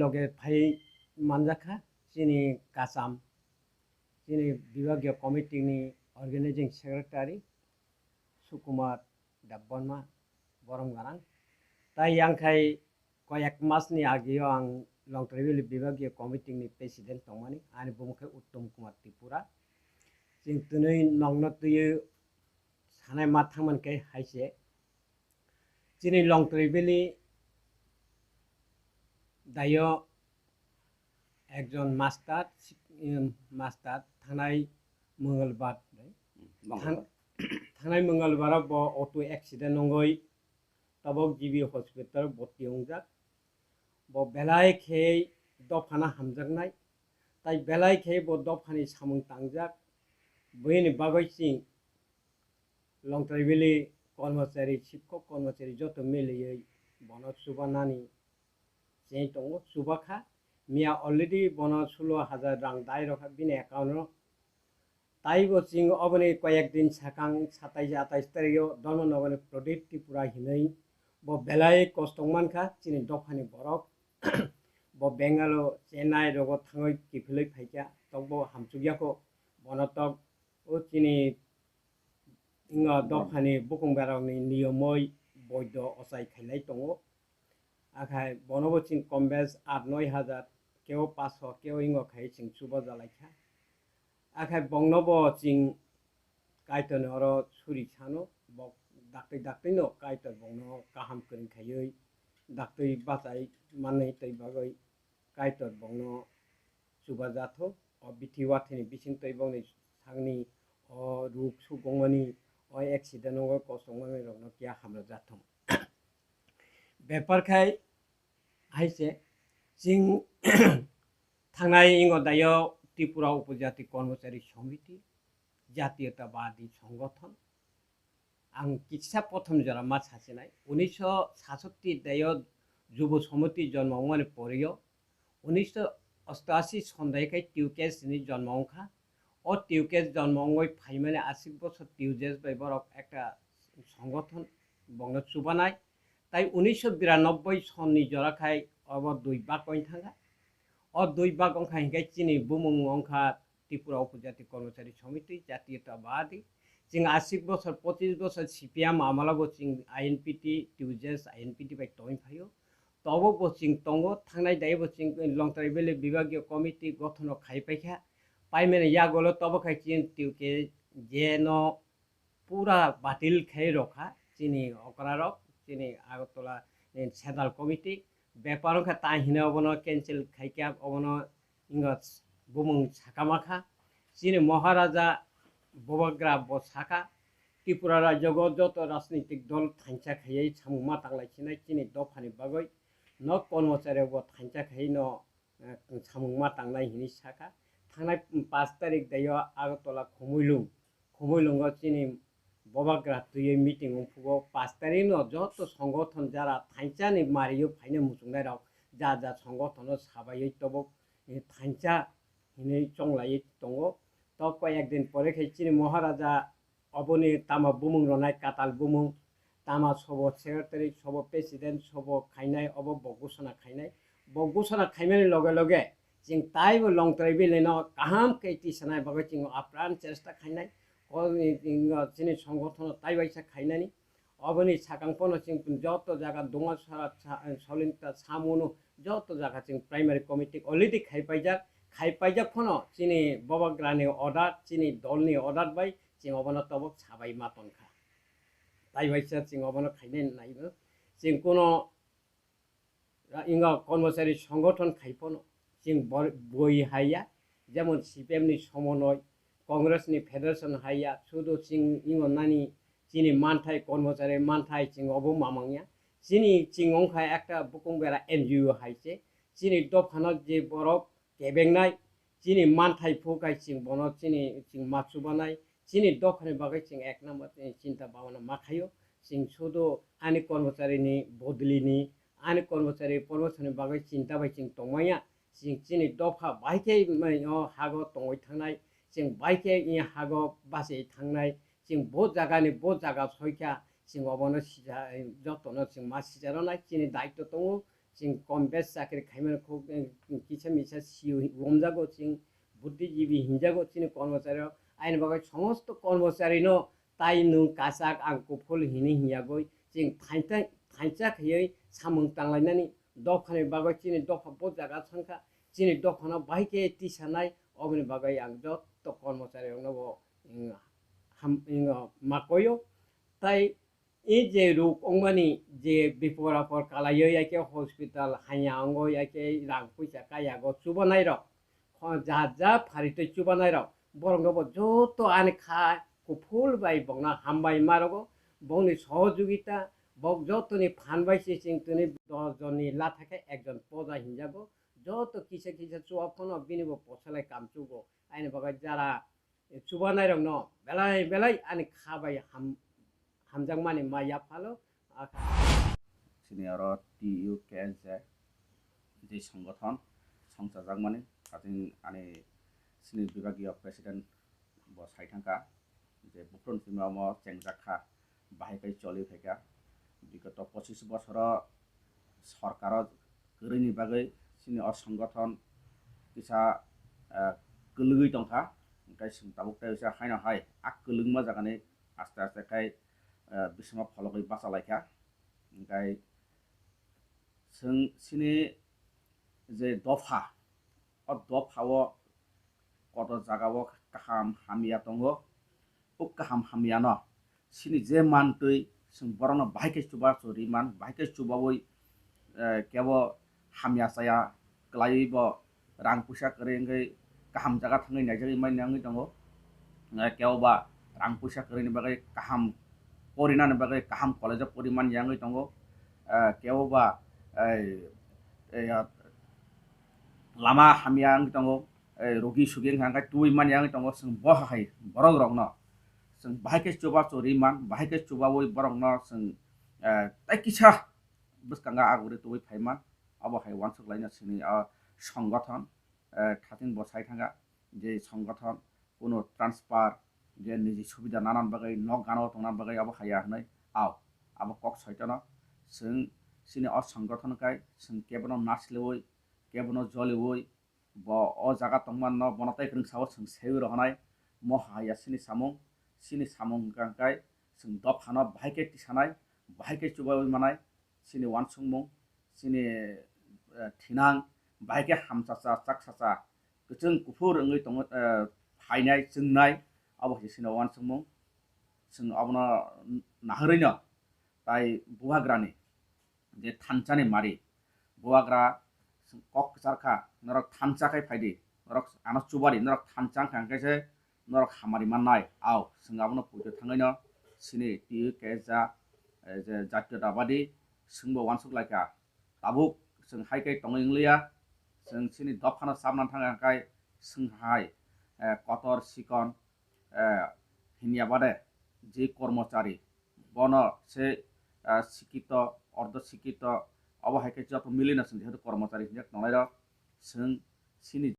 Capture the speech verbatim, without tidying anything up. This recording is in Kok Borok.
Loge phai manjakha chini kacham, chini Bibhagiya Committee ni Organizing Secretary Sukumar Debbarma, borom gwnang. Tai yang khai koyek mas ni ageo ang Longtrai Valley Bibhagiya Committee ni President tongmani, ani bumung khe Uttom Kumar Tripura. Chwng twnwi nokno twiwi sanai ma thangman khe hai se. Chini Longtrai Valley dayo ekjon master, sik-, em, master thanai Mongolbar, Mongolbar. Thang-, thanai Mongolbar bo auto accident wngwi tabok G B hospital boti wngjak. Bo belai khe dophano hamjaknai, tai belai khe bo dophani samung tangjak. Buini bagwi chwng Longtrai Valley kormochari, sikkok kormochari joto miliwi bono chubanani cheng tongo, chubakha. Miya already bono sulo hajar rang dai rokha bini account o. Taibo chwng oboni koyek din sakang satais atais tarikh o Dharmanagar ni Pradip Tripura hinwi bo belai kosto wngmankha chini dophani borok. Bo Bengal o Chennai rogo thangwi kiphilwi phaikha, tokbo hamchukya kho. Bono tok o chini wngkha dophani bukung berokni niyomoi boido ochai khailai tongo. Akhai bonobo chwng kombes aat noi hajar, keo paanch sho, keo wngkha khai chwng chubajalai kha. Akhai bongnobo chwng Kaitorni oro suri sano, bo daktwi daktwino Kaitor bongno kaham kwrwng khaiwi daktwi bachai manwi tei bagwi Kaitor bongno chubajathok, o bithi wathini bising tei bongni sakni o ruk suk wngmani, o accident wngwi kosom wngmani rokno kiya hamrwk jathok. Bepar khai hai se, chwng thangnai ingo dayo Tripura Upojati Kormochari Somiti, Jatiyotabadi Songothon, ang kisa prothom jora ma sachinai. Unisho sasatti dayo Jubo Somiti jonmo wngmani porio, unisho ostashi sondai khai T U K S ni jonmo wngkha. O T U K S jonmo wngwi phaimani aswk bosor T U J S bai borok ekta songothon bongno chubanai. Tai unisho biranobboi sonni jora khai obo dui bak wng thangkha. O dui bak wngkha hinkhe chini bumung wngkha Tripura Upojati Kormochari Somiti, Jatiyotabadi. Chwng aswk bosor, pochis bosor C P M amalobo chwng I N P T, T U J S I N P T bai tongwi phaio. Tobo bo chwng tongo, thangnai dai bo chwng Longtrai Valley Bibhagiya Committee gothono khai paikha. Paimani yagolo tobo khai chini T U K J no pura batil khai rokha chini okrarok, chini Agartala ni Central Committee. Bepar wngkha tai hino obono cancel khaikha, obono ingo bumung sakama kha. Chini Maharaja Bubagra bo saka, Tripura rajyogo joto rajnitik dol thansa khaiwi samung ma tanglai sinai chini dophani bagwi no kormochari bo thansa khaiwi no eh, samung ma tangnai hinwi sakha. Thangnai paanch tarik dayo Agartala Khumuilung, Khumuilungo chini Bubagra twiwi meeting wngphugo. Paanch tarik no joto songothon jara thansani mario phaina muchungnai rok ja ja songothono sabaiwi tobo, eh, thansa hinwi chonglaiwi tongo. To koyek din pore khe chini Maharaja oboni tama bumung rwnai, katal bumung, tama sobo secretary, sobo president, sobo khainai, obo bo gusana khainai. Bo gusana khaimani loge loge chwng taibo Longtrai Valley no kaham khe tisanai bagwi chwng apran chesta khainai. Ko, chini songothono tai waisa khainani. Oboni sakang pono chwng joto jaga Dungasara, Sa-, Solinta, Samunu joto jaga chwng primary committee already khaipaijak. Khaipaijak phano chini Bubagrani order, chini dolni order bai chwng obono tobok sabai ma tongkha. Tai waisa chwng obono khainai naibo. Chwng kuno ra-, inga kormochari songothon khai phano chwng bor-, boi haiya, jemon C P M ni somonoi, Congress ni federation haiya, sudu chwng ingo nani chini manthai, kormochari manthai chwng obo mamangya. Chini chwng wngkha ekta bukung bera N G O hai se, chini dophano je borok kebengnai, chini manthai phu khai chwng bono chini chwng ma chubanai, chini dophani bagwi chwng ek number chini chinta bhabana ma khaio. Chwng sudu ani kormocharini bodolini, ani kormochari promotion ni bagwi chinta bai chwng tongmaya. Chwng chini dopha bai khe mai o hago tongwi thangnai, chwng bai khe i hago bachai thangnai, chwng bo jagani bo jaga soikha, chwng obono sija-, jotono chwng ma sijaronai, chini daitw tongo, chwng kom bes chakri khaimani khuk, eh, kisa misa siyo lomjago, chwng buddhijibi hinjago chini kormochari rok. Aini bagwi somosto kormochari no tai nwng kachak ang kuphul hini hinyagwi chwng thainsa, thainsa khaiwi samung tanglainani dophani bagwi chini dopha bo jaga thangkha, chini dophano bahai khe tisanai, oboni bagwi ang joto kormochari rokno bo, mm, ham-, mm, makoio. Tai e je ruk ongmani je bipor apor kalaiyo, yake hospital hanya ongo, yake rang puisa kayago, chubanai rok, kho ja ja pharitwi chubanai rok, borok no bo joto ani kha kuphul bai bokno hambai ma rogo, bokni sohojogita, bok jotoni phan bai se chwng tini dos jonni latha khe ekjon poja hinjago, joto kisa kisa chuwa phano bini bo posalai kamchugo, aini bagwi jara chubanai rokno belai belai ani kha bai ham-, hamjakmani ma yaphalo. Chini oro T U K S J je songothon songchajakmani, hatin ani chini bibagiyo president bo sai thangkha je buphuruni simi omo chengjak kha, bahai khe choli phaikha. Bigoto pochis bosoro sorkaro kwrwini bagwi chini o songothon kisa, eh, kwlwgwi tongkha. Hwnkhe chwng tabuk tei uaisa haino hai a kwlwngma jagani aste aste khai, eh, bisingo phologwi bachalaikha. Hwnkhe chwng chini je dopha, o dophao kotor jagao kaham hamya tongo. O kaham hamyano chini je mantwi chwng borokno bahai khe chubachu ri man, bahai khe chubaui, eh, kebo hamya chaya kwlaiwi bo rang puisa kwrwi wngwi kaham jaga thangwi naijagwi manya wngwi tongo. Eh, kebo ba rang puisa kwrwini bagwi kaham porinani bagwi kaham college o pori manya wngwi tongo. Eh, kebo ba, eh, eh, lama hamya wngwi tongo, eh, rogi sugi wngkha, hwnkhe twi manya wngwi tongo. Chwng bo hai borok rokno chwng bahai khe chubachu ri man, bahai khe chubaui borokno chwng, eh, tei kisa bwskango agurwi tubui phai man. Abo hai uansuk laina chini o songothon, eh, thathing bo sai thangkha je songothon kuno transfer je niji subida nanan bagwi nok gana o tongna bagwi abo haya hwnwi. Ao abo kok soitono chwng chini o songothon kai chwng kebono nasliui kebono joliui bo o jaga tongmanno bono tei kwrwng sao chwng saiwi rohonai. Mo haya chini samung, chini samung hwnkha khe chwng dophano bahai khe tisanai, bahai khe chubaui manai, chini uansukmung, chini, eh, thinang, bahai khe hamchacha, chaksacha, kwchwng kuphur wngwi tongo, eh, phainai, chwngnai, abo hai chini uansukmung. Chwng abono nahwrwino tai bubagrani je thansa ni mari, bubagra kok kwchar kha, norok thansa khai phai di, norok ano chuba di, norok thansa wngkha hwnkhe se norok hamari mannai. Ao chwng abono poito thangwi no chini T U K S ja, eh, je Jatiyotabadi chwngbo uansuk lai kha. Tabuk chwng hai khe tongwi wng liya, chwng chini dophano chapna thang kha hwnkhe chwng hai, eh, kotor sikon, eh, hinya bade je kormochari bono se, ah, sikito, ordo sikito, abo hai khe joto milino chwng jehetu kormochari hinjak tongnai rok, chwng chini